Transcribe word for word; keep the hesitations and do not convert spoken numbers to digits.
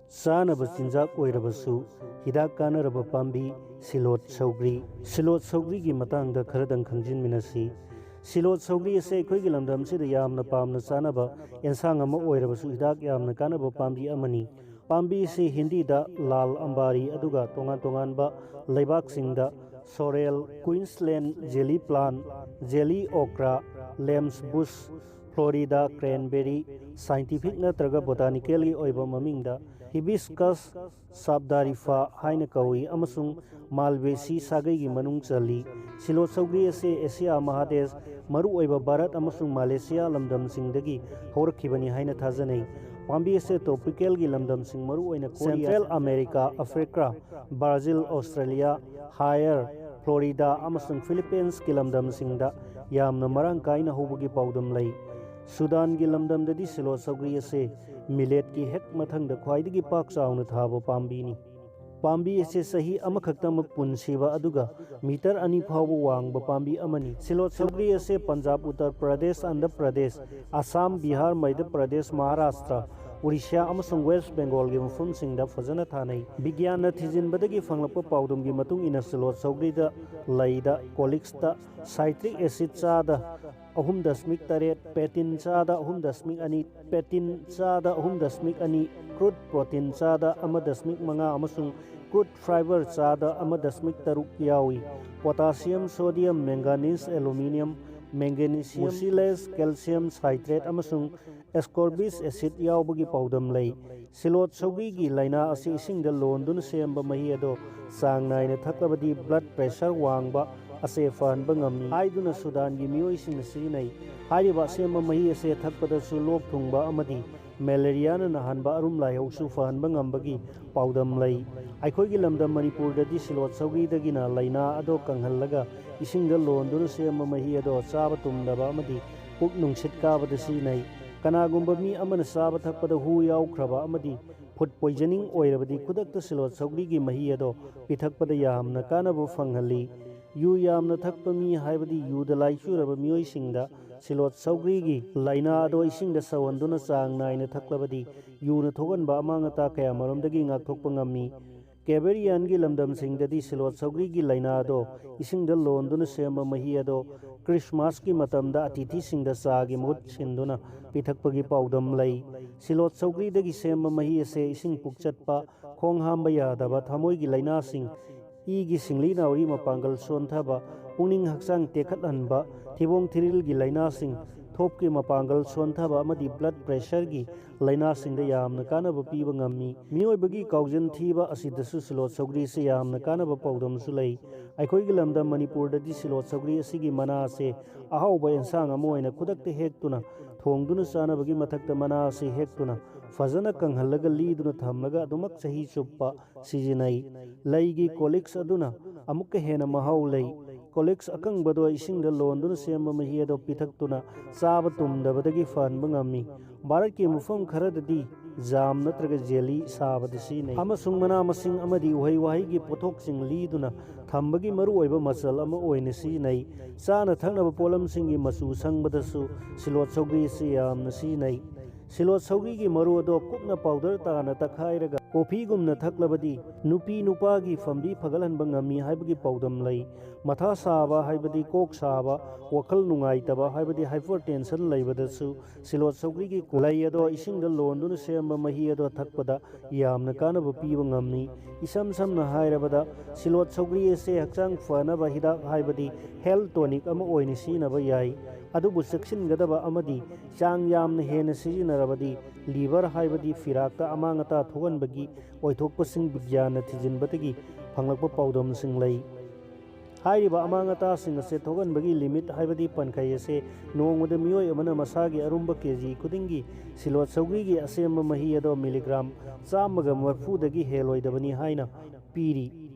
ꯆꯥꯅꯕ ꯆꯤꯟꯖꯥꯛ ꯑꯣꯏꯔꯕꯁꯨ ꯍꯤꯗꯥꯛ ꯀꯥꯟꯅꯔꯕ ꯄꯥꯝꯕꯤ ꯁꯤꯂꯣꯠ ꯁꯧꯒ꯭ꯔꯤ꯫ ꯁꯤꯂꯣꯠ ꯁꯧꯒ꯭ꯔꯤꯒꯤ ꯃꯇꯥꯡꯗ ꯈꯔꯗꯪ ꯈꯪꯖꯤꯟꯃꯤꯟꯅꯁꯤ꯫ ꯁꯤꯂꯣꯠ ꯁꯧꯒ꯭ꯔꯤ ꯑꯁꯤ ꯑꯩꯈꯣꯏꯒꯤ ꯂꯝꯗꯝꯁꯤꯗ ꯌꯥꯝꯅ ꯄꯥꯝꯅ ꯆꯥꯅꯕ ꯑꯦꯟꯁꯥꯡ ꯑꯃ ꯑꯣꯏꯔꯕꯁꯨ ꯍꯤꯗꯥꯛ ꯌꯥꯝꯅ ꯀꯥꯟꯅꯕ ꯄꯥꯝꯕꯤ ꯑꯃꯅꯤ꯫ ꯄꯥꯝꯕꯤ ꯑꯁꯤ ꯍꯤꯟꯗꯤꯗ ꯂꯥꯜ ꯑꯝꯕꯥꯔꯤ ꯑꯗꯨꯒ ꯇꯣꯉꯥꯟ ꯇꯣꯉꯥꯟꯕ ꯂꯩꯕꯥꯛꯁꯤꯡꯗ ꯁꯣꯔꯦꯜ, ꯀ꯭ꯋꯤꯟꯁꯂꯦꯟ ꯖꯦꯂꯤ ꯄ꯭ꯂꯥꯟ, ꯖꯦꯂꯤ ꯑꯣꯀ꯭ꯔꯥ, ꯂꯦꯝꯁ ꯕꯨꯁ, ꯐ꯭ꯂꯣꯔꯤꯗꯥ ꯀ꯭ꯔꯦꯟꯕꯦꯔꯤ, ꯁꯥꯏꯟꯇꯤꯐꯤꯛ ꯅꯠꯇ꯭ꯔꯒ ꯕꯣꯇꯥꯅꯤꯀꯦꯜꯒꯤ ꯑꯣꯏꯕ ꯃꯃꯤꯡꯗ ꯍꯤꯕꯤꯁꯀꯁ ꯁꯥꯞꯗꯥꯔꯤꯐꯥ ꯍꯥꯏꯅ ꯀꯧꯏ ꯑꯃꯁꯨꯡ ꯃꯥꯜꯕꯦꯁꯤ ꯁꯥꯒꯩꯒꯤ ꯃꯅꯨꯡ ꯆꯜꯂꯤ꯫ ꯁꯤꯂꯣꯠ ꯁꯧꯒ꯭ꯔꯤ ꯑꯁꯤ ꯑꯦꯁꯤꯌꯥ ꯃꯍꯥꯗꯦꯁ, ꯃꯔꯨꯑꯣꯏꯕ ꯚꯥꯔꯠ ꯑꯃꯁꯨꯡ ꯃꯥꯂꯦꯁꯤꯌꯥ ꯂꯝꯗꯝꯁꯤꯡꯗꯒꯤ ꯍꯧꯔꯛꯈꯤꯕꯅꯤ ꯍꯥꯏꯅ ꯊꯥꯖꯅꯩ꯫ ꯄꯥꯝꯕꯤ ꯑꯁꯤ ꯇ꯭ꯔꯣꯄꯤꯀꯦꯜꯒꯤ ꯂꯝꯗꯝꯁꯤꯡ, ꯃꯔꯨꯑꯣꯏꯅ Korea, central America, Africa, Brazil, Australia, ꯍꯥꯌꯔ, ꯐ꯭ꯂꯣꯔꯤꯗꯥ ꯑꯃꯁꯨꯡ ꯐꯤꯂꯤꯄꯤꯟꯁꯀꯤ ꯂꯝꯗꯝꯁꯤꯡꯗ ꯌꯥꯝꯅ ꯃꯔꯥꯡ ꯀꯥꯏꯅ ꯍꯧꯕꯒꯤ ꯄꯥꯎꯗꯝ ꯂꯩ꯫ ꯁꯨꯗꯥꯟꯒꯤ ꯂꯝꯗꯝꯗꯗꯤ ꯁꯤꯂꯣꯠ ꯁꯧꯒ꯭ꯔꯤ ꯑꯁꯤ ꯃꯤꯂꯦꯠꯀꯤ ꯍꯦꯛ ꯃꯊꯪꯗ ꯈ꯭ꯋꯥꯏꯗꯒꯤ ꯄꯥꯛ ꯆꯥꯎꯅ ꯊꯥꯕ ꯄꯥꯝꯕꯤꯅꯤ꯫ ꯄꯥꯝꯕꯤ ꯑꯁꯤ ꯆꯍꯤ ꯑꯃꯈꯛꯇꯃꯛ ꯄꯨꯟꯁꯤꯕ ꯑꯗꯨꯒ ꯃꯤꯇꯔ ꯑꯅꯤ ꯐꯥꯎꯕ ꯋꯥꯡꯕ ꯄꯥꯝꯕꯤ ꯑꯃꯅꯤ꯫ ꯁꯤꯂꯣꯠ ꯁꯧꯒ꯭ꯔꯤ ꯑꯁꯤ ꯄꯟꯖꯥꯕ, ꯎꯠꯇꯔ ꯄ꯭ꯔꯗꯦꯁ, ꯑꯟꯙ꯭ꯔ ꯄ꯭ꯔꯗꯦꯁ, ꯑꯁꯥꯝ, ꯕꯤꯍꯥꯔ, ꯃꯙ꯭ꯌ ꯄ꯭ꯔꯗꯦꯁ, ꯃꯍꯥꯔꯥꯁꯇ꯭ꯔ, ꯎꯔꯤꯁ꯭ꯌꯥ ꯑꯃꯁꯨꯡ ꯋꯦꯁ꯭ꯠ ꯕꯦꯡꯒꯣꯜꯒꯤ ꯃꯐꯝꯁꯤꯡꯗ ꯐꯖꯅ ꯊꯥꯅꯩ꯫ ꯕꯤꯒ꯭ꯌꯥꯟꯅ ꯊꯤꯖꯤꯟꯕꯗꯒꯤ ꯐꯪꯂꯛꯄ ꯄꯥꯎꯗꯝꯒꯤ ꯃꯇꯨꯡ ꯏꯟꯅ ꯁꯤꯂꯣꯠ ꯁꯧꯒ꯭ꯔꯤꯗ ꯂꯩꯗ ꯀꯣꯂꯤꯛꯁꯇ ꯁꯥꯏꯇ꯭ꯔꯤꯛ ꯑꯦꯁꯤꯗ ꯆꯥꯗ ꯑꯍꯨꯝ ꯗꯁꯃꯤꯛ ꯇꯔꯦꯠ, ꯄꯦꯇꯤꯟ ꯆꯥꯗ ꯑꯍꯨꯝ ꯗꯁꯃꯤꯛ ꯑꯅꯤ, ꯄꯦꯇꯤꯟ ꯆꯥꯗ ꯑꯍꯨꯝ ꯗꯁꯃꯤꯛ ꯑꯅꯤ, ꯀ꯭ꯔꯨꯗ ꯄ꯭ꯔꯣꯇꯤꯟ ꯆꯥꯗ ꯑꯃ ꯗꯁꯃꯤꯛ ꯃꯉꯥ ꯑꯃꯁꯨꯡ ꯀ꯭ꯔꯨꯗ ꯐꯥꯏꯕꯔ ꯆꯥꯗ ꯑꯃ ꯗꯁꯃꯤꯛ ꯇꯔꯨꯛ ꯌꯥꯎꯏ꯫ ꯄꯣꯇꯥꯁꯤꯌꯝ, ꯁꯣꯗꯤꯌꯝ, ꯃꯦꯡꯒꯥꯅꯤꯁ, ꯑꯦꯂꯨꯃꯤꯅꯤꯌꯝ, ꯃꯦꯡꯒꯅꯤꯁꯤꯌꯝ, ꯃꯨꯁꯤꯂꯦꯁ, ꯀꯦꯜꯁꯤꯌꯝ ꯁꯥꯏꯇ꯭ꯔꯦꯠ ꯑꯃꯁꯨꯡ ꯑꯦꯁꯀꯣꯔꯕꯤꯛ ꯑꯦꯁꯤꯗ ꯌꯥꯎꯕꯒꯤ ꯄꯥꯎꯗꯝ ꯂꯩ꯫ ꯁꯤꯂꯣꯠ ꯁꯧꯒ꯭ꯔꯤꯒꯤ ꯂꯥꯏꯅꯥ ꯑꯁꯤ ꯏꯁꯤꯡꯗ ꯂꯣꯟꯗꯨꯅ ꯁꯦꯝꯕ ꯃꯍꯤ ꯑꯗꯣ ꯆꯥꯡ ꯅꯥꯏꯅ ꯊꯛꯂꯕꯗꯤ ꯕ꯭ꯂꯗ ꯄ꯭ꯔꯦꯁꯔ ꯋꯥꯡꯕ ꯑꯁꯦ ꯐꯍꯟꯕ ꯉꯝꯃꯤ ꯍꯥꯏꯗꯨꯅ ꯁꯨꯗꯥꯟꯒꯤ ꯃꯤꯑꯣꯏꯁꯤꯡꯅ ꯁꯤꯖꯤꯟꯅꯩ꯫ ꯍꯥꯏꯔꯤꯕ ꯑꯁꯦꯝꯕ ꯃꯍꯤ ꯑꯁꯦ ꯊꯛꯄꯗꯁꯨ ꯂꯣꯛ ꯊꯨꯡꯕ ꯑꯃꯗꯤ ꯃꯦꯂꯦꯔꯤꯌꯥꯅ ꯅꯥꯍꯟꯕ ꯑꯔꯨꯝ ꯂꯥꯏꯍꯧꯁꯨ ꯐꯍꯟꯕ ꯉꯝꯕꯒꯤ ꯄꯥꯎꯗꯝ ꯂꯩ꯫ ꯑꯩꯈꯣꯏꯒꯤ ꯂꯝꯗꯝ ꯃꯅꯤꯄꯨꯔꯗꯗꯤ ꯁꯤꯂꯣꯠ ꯁꯧꯒ꯭ꯔꯤꯗꯒꯤꯅ ꯂꯥꯏꯅꯥ ꯑꯗꯣ ꯀꯪꯍꯜꯂꯒ ꯏꯁꯤꯡꯗ ꯂꯣꯟꯗꯨꯅ ꯁꯦꯝꯕ ꯃꯍꯤ ꯑꯗꯣ ꯆꯥꯕ ꯇꯨꯝꯗꯕ ꯑꯃꯗꯤ ꯄꯨꯛ ꯅꯨꯡꯁꯤꯠ ꯀꯥꯕꯗ ꯁꯤꯖꯤꯟꯅꯩ꯫ ꯀꯅꯥꯒꯨꯝꯕ ꯃꯤ ꯑꯃꯅ ꯆꯥꯕ ꯊꯛꯄꯗ ꯍꯨ ꯌꯥꯎꯈ꯭ꯔꯕ ꯑꯃꯗꯤ ꯐꯨꯗ ꯄꯣꯏꯖꯅꯤꯡ ꯑꯣꯏꯔꯕꯗꯤ ꯈꯨꯗꯛꯇ ꯁꯤꯂꯣꯠ ꯁꯧꯒ꯭ꯔꯤꯒꯤ ꯃꯍꯤ ꯑꯗꯣ ꯄꯤꯊꯛꯄꯗ ꯌꯥꯝꯅ ꯀꯥꯟꯅꯕ ꯐꯪꯍꯜꯂꯤ꯫ ꯌꯨ ꯌꯥꯝꯅ ꯊꯛꯄ ꯃꯤ ꯍꯥꯏꯕꯗꯤ ꯌꯨꯗ ꯂꯥꯏꯆꯨꯔꯕ ꯃꯤꯑꯣꯏꯁꯤꯡꯗ ꯁꯤꯂꯣꯠ ꯁꯧꯒ꯭ꯔꯤꯒꯤ ꯂꯥꯏꯅꯥ ꯑꯗꯣ ꯏꯁꯤꯡꯗ ꯁꯧꯍꯟꯗꯨꯅ ꯆꯥꯡ ꯅꯥꯏꯅ ꯊꯛꯂꯕꯗꯤ ꯌꯨꯅ ꯊꯣꯛꯍꯟꯕ ꯑꯃꯥꯡ ꯑꯇꯥ ꯀꯌꯥꯃꯔꯣꯝꯗꯒꯤ ꯉꯥꯛꯊꯣꯛꯄ ꯉꯝꯃꯤ꯫ ꯀꯦꯕꯦꯔꯤꯌꯥꯟꯒꯤ ꯂꯝꯗꯝꯁꯤꯡꯗꯗꯤ ꯁꯤꯂꯣꯠ ꯁꯧꯒ꯭ꯔꯤꯒꯤ ꯂꯥꯏꯅꯥ ꯑꯗꯣ ꯏꯁꯤꯡꯗ ꯂꯣꯟꯗꯨꯅ ꯁꯦꯝꯕ ꯃꯍꯤ ꯑꯗꯣ ꯈ꯭ꯔꯤꯁꯃꯥꯁꯀꯤ ꯃꯇꯝꯗ ꯑꯇꯤꯊꯤꯁꯤꯡꯗ ꯆꯥꯒꯤ ꯃꯍꯨꯠ ꯁꯤꯟꯗꯨꯅ ꯄꯤꯊꯛꯄꯒꯤ ꯄꯥꯎꯗꯝ ꯂꯩ꯫ ꯁꯤꯂꯣꯠ ꯁꯧꯒ꯭ꯔꯤꯗꯒꯤ ꯁꯦꯝꯕ ꯃꯍꯤ ꯑꯁꯦ ꯏꯁꯤꯡ ꯄꯨꯛꯆꯠꯄ, ꯈꯣꯡ ꯍꯥꯝꯕ ꯌꯥꯗꯕ, ꯊꯃꯣꯏꯒꯤ ꯂꯥꯏꯅꯥꯁꯤꯡ, ꯏꯒꯤ ꯁꯤꯡꯂꯤ ꯅꯥꯎꯔꯤ ꯃꯄꯥꯡꯒꯜ ꯁꯣꯟꯊꯕ, ꯄꯨꯛꯅꯤꯡ ꯍꯛꯆꯥꯡ ꯇꯦꯛꯈꯠꯍꯟꯕ, ꯊꯤꯕꯣꯡ ꯊꯤꯔꯤꯜꯒꯤ ꯂꯥꯏꯅꯥꯁꯤꯡ, ꯊꯣꯞꯀꯤ ꯃꯄꯥꯡꯒꯜ ꯁꯣꯟꯊꯕ ꯑꯃꯗꯤ ꯕ꯭ꯂꯗ ꯄ꯭ꯔꯦꯁꯔꯒꯤ ꯂꯥꯏꯅꯥꯁꯤꯡꯗ ꯌꯥꯝꯅ ꯀꯥꯟꯅꯕ ꯄꯤꯕ ꯉꯝꯃꯤ꯫ ꯃꯤꯑꯣꯏꯕꯒꯤ ꯀꯥꯎꯖꯟ ꯊꯤꯕ ꯑꯁꯤꯗꯁꯨ ꯁꯤꯂꯣꯠ ꯁꯧꯒ꯭ꯔꯤꯁꯤ ꯌꯥꯝꯅ ꯀꯥꯟꯅꯕ ꯄꯥꯎꯗꯝꯁꯨ ꯂꯩ꯫ ꯑꯩꯈꯣꯏꯒꯤ ꯂꯝꯗꯝ ꯃꯅꯤꯄꯨꯔꯗꯗꯤ ꯁꯤꯂꯣꯠ ꯁꯧꯒ꯭ꯔꯤ ꯑꯁꯤꯒꯤ ꯃꯅꯥ ꯑꯁꯦ ꯑꯍꯥꯎꯕ ꯑꯦꯟꯁꯥꯡ ꯑꯃ ꯑꯣꯏꯅ ꯈꯨꯗꯛꯇ ꯍꯦꯛꯇꯨꯅ ꯊꯣꯡꯗꯨꯅ ꯆꯥꯅꯕꯒꯤ ꯃꯊꯛꯇ ꯃꯅꯥ ꯑꯁꯤ ꯍꯦꯛꯇꯨꯅ ꯐꯖꯅ ꯀꯪꯍꯜꯂꯒ ꯂꯤꯗꯨꯅ ꯊꯝꯂꯒ ꯑꯗꯨꯃꯛ ꯆꯍꯤ ꯆꯨꯞꯄ ꯁꯤꯖꯤꯟꯅꯩ꯫ ꯂꯩꯒꯤ ꯀꯣꯂꯤꯛꯁ ꯑꯗꯨꯅ ꯑꯃꯨꯛꯀ ꯍꯦꯟꯅ ꯃꯍꯥꯎ ꯂꯩ꯫ ꯀꯣꯂꯤꯛꯁ ꯑꯀꯪꯕꯗꯣ ꯏꯁꯤꯡꯗ ꯂꯣꯟꯗꯨꯅ ꯁꯦꯝꯕ ꯃꯍꯤ ꯑꯗꯣ ꯄꯤꯊꯛꯇꯨꯅ ꯆꯥꯕ ꯇꯨꯝꯗꯕꯗꯒꯤ ꯐꯍꯟꯕ ꯉꯝꯃꯤ꯫ ꯚꯥꯔꯠꯀꯤ ꯃꯐꯝ ꯈꯔꯗꯗꯤ ꯖꯥꯝ ꯅꯠꯇ꯭ꯔꯒ ꯖꯦꯂꯤ ꯁꯥꯕꯗ ꯁꯤꯖꯤꯟꯅꯩ꯫ ꯑꯃꯁꯨꯡ ꯃꯅꯥ ꯃꯁꯤꯡ ꯑꯃꯗꯤ ꯎꯍꯩ ꯋꯥꯍꯩꯒꯤ ꯄꯣꯠꯊꯣꯛꯁꯤꯡ ꯂꯤꯗꯨꯅ ꯊꯝꯕꯒꯤ ꯃꯔꯨꯑꯣꯏꯕ ꯃꯆꯜ ꯑꯃ ꯑꯣꯏꯅ ꯁꯤꯖꯤꯟꯅꯩ꯫ ꯆꯥꯅ ꯊꯛꯅꯕ ꯄꯣꯠꯂꯝꯁꯤꯡꯒꯤ ꯃꯆꯨ ꯁꯪꯕꯗꯁꯨ ꯁꯤꯂꯣꯠ ꯁꯧꯒ꯭ꯔꯤ ꯑꯁꯤ ꯌꯥꯝꯅ ꯁꯤꯖꯤꯟꯅꯩ꯫ ꯁꯤꯂꯣꯠ ꯁꯧꯒ꯭ꯔꯤꯒꯤ ꯃꯔꯨ ꯑꯗꯣ ꯀꯨꯞꯅ ꯄꯥꯎꯗꯔ ꯇꯥꯅ ꯇꯛꯈꯥꯏꯔꯒ ꯀꯣꯐꯤꯒꯨꯝꯅ ꯊꯛꯂꯕꯗꯤ ꯅꯨꯄꯤ ꯅꯨꯄꯥꯒꯤ ꯐꯝꯕꯤ ꯐꯒꯠꯍꯟꯕ ꯉꯝꯃꯤ ꯍꯥꯏꯕꯒꯤ ꯄꯥꯎꯗꯝ ꯂꯩ꯫ ꯃꯊꯥ ꯁꯥꯕ ꯍꯥꯏꯕꯗꯤ ꯀꯣꯛ ꯁꯥꯕ, ꯋꯥꯈꯜ ꯅꯨꯡꯉꯥꯏꯇꯕ ꯍꯥꯏꯕꯗꯤ ꯍꯥꯏꯄꯔ ꯇꯦꯟꯁꯟ ꯂꯩꯕꯗꯁꯨ ꯁꯤꯂꯣꯠ ꯁꯧꯒ꯭ꯔꯤꯒꯤ ꯂꯩ ꯑꯗꯣ ꯏꯁꯤꯡꯗ ꯂꯣꯟꯗꯨꯅ ꯁꯦꯝꯕ ꯃꯍꯤ ꯑꯗꯣ ꯊꯛꯄꯗ ꯌꯥꯝꯅ ꯀꯥꯟꯅꯕ ꯄꯤꯕ ꯉꯝꯃꯤ꯫ ꯏꯁꯝ ꯁꯝꯅ ꯍꯥꯏꯔꯕꯗ, ꯁꯤꯂꯣꯠ ꯁꯧꯒ꯭ꯔꯤ ꯑꯁꯦ ꯍꯛꯆꯥꯡ ꯐꯅꯕ ꯍꯤꯗꯥꯛ ꯍꯥꯏꯕꯗꯤ ꯍꯦꯜꯊ ꯇꯣꯅꯤꯛ ꯑꯃ ꯑꯣꯏꯅ ꯁꯤꯖꯤꯟꯅꯕ ꯌꯥꯏ꯫ ꯑꯗꯨꯕꯨ ꯆꯦꯛꯁꯤꯟꯒꯗꯕ ꯑꯃꯗꯤ ꯆꯥꯡ ꯌꯥꯝꯅ ꯍꯦꯟꯅ ꯁꯤꯖꯤꯟꯅꯔꯕꯗꯤ ꯂꯤꯚꯔ ꯍꯥꯏꯕꯗꯤ ꯐꯤꯔꯥꯛꯇ ꯑꯃꯥꯡ ꯑꯇꯥ ꯊꯣꯛꯍꯟꯕꯒꯤ ꯑꯣꯏꯊꯣꯛꯄꯁꯤꯡ ꯕꯤꯒ꯭ꯌꯥꯟꯅ ꯊꯤꯖꯤꯟꯕꯗꯒꯤ ꯐꯪꯂꯛꯄ ꯄꯥꯎꯗꯝꯁꯤꯡ ꯂꯩ꯫ ꯍꯥꯏꯔꯤꯕ ꯑꯃꯥꯡ ꯑꯇꯥꯁꯤꯡ ꯑꯁꯦ ꯊꯣꯛꯍꯟꯕꯒꯤ ꯂꯤꯃꯤꯠ ꯍꯥꯏꯕꯗꯤ ꯄꯟꯈꯩ ꯑꯁꯦ ꯅꯣꯡꯃꯗ ꯃꯤꯑꯣꯏ ꯑꯃꯅ ꯃꯁꯥꯒꯤ ꯑꯔꯨꯝꯕ ꯀꯦ ꯖꯤ ꯈꯨꯗꯤꯡꯒꯤ ꯁꯤꯂꯣꯠ ꯁꯧꯒ꯭ꯔꯤꯒꯤ ꯑꯁꯦꯝꯕ ꯃꯍꯤ ꯑꯗꯣ ꯃꯤꯂꯤꯒ꯭ꯔꯥꯝ ꯆꯥꯝꯃꯒ ꯃꯔꯐꯨꯗꯒꯤ ꯍꯦꯜꯂꯣꯏꯗꯕꯅꯤ ꯍꯥꯏꯅ ꯄꯤꯔꯤ꯫